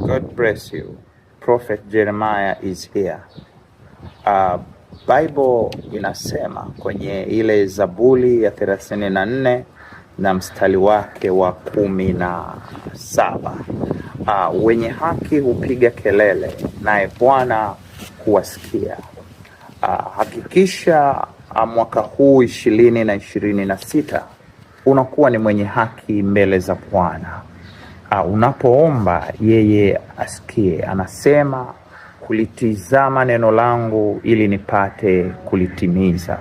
God bless you. Prophet Jeremiah is here. Bible inasema kwenye ile Zaburi ya 34 na mstari wake wa 17, wenye haki hupiga kelele naye Bwana huwasikia. Hakikisha mwaka huu 2026 unakuwa ni mwenye haki mbele za Bwana. Unapoomba yeye asikie. Anasema kulitizama neno langu ili nipate kulitimiza.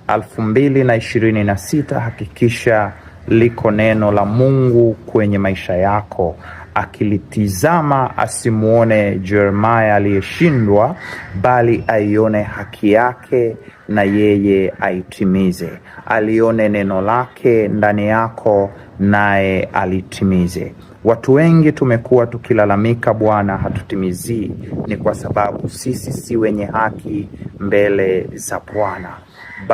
2026, hakikisha liko neno la Mungu kwenye maisha yako. Akilitizama asimuone Jeremiah aliyeshindwa, bali aione haki yake na yeye aitimize. Alione neno lake ndani yako naye alitimize. Watu wengi tumekuwa tukilalamika, Bwana hatutimizii. Ni kwa sababu sisi si wenye haki mbele za Bwana.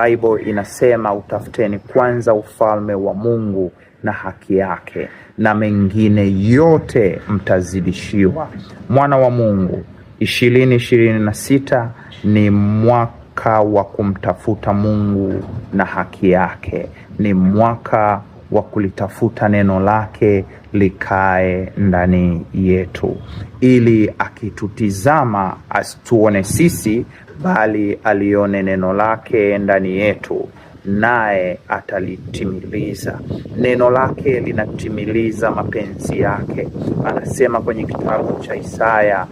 Bible inasema utafuteni kwanza ufalme wa Mungu na haki yake, na mengine yote mtazidishiwa. Mwana wa Mungu, 2026 ni mwaka wa kumtafuta Mungu na haki yake, ni mwaka wa kulitafuta neno lake likae ndani yetu, ili akitutizama asituone sisi, bali alione neno lake ndani yetu, naye atalitimiliza. Neno lake linatimiliza mapenzi yake. Anasema kwenye kitabu cha Isaya,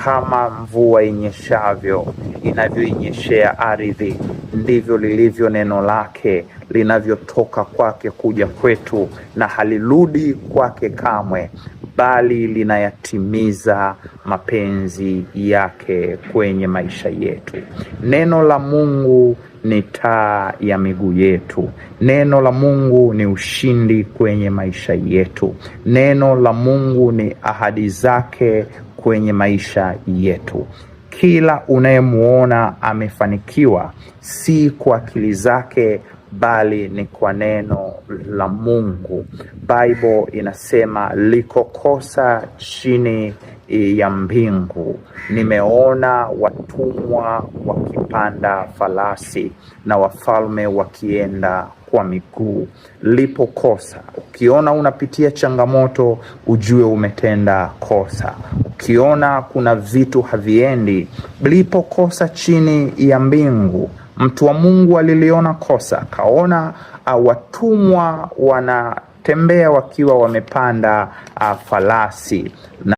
kama mvua inyeshavyo inavyoinyeshea ardhi, ndivyo lilivyo neno lake linavyotoka kwake kuja kwetu, na halirudi kwake kamwe, bali linayatimiza mapenzi yake kwenye maisha yetu. Neno la Mungu ni taa ya miguu yetu. Neno la Mungu ni ushindi kwenye maisha yetu. Neno la Mungu ni ahadi zake kwenye maisha yetu. Kila unayemwona amefanikiwa si kwa akili zake, bali ni kwa neno la Mungu. Bible inasema liko kosa chini ya mbingu, nimeona watumwa wakipanda farasi na wafalme wakienda kwa miguu. Lipo kosa. Ukiona unapitia changamoto, ujue umetenda kosa. Ukiona kuna vitu haviendi, lipo kosa chini ya mbingu. Mtu wa Mungu aliliona kosa, akaona watumwa wanatembea wakiwa wamepanda farasi na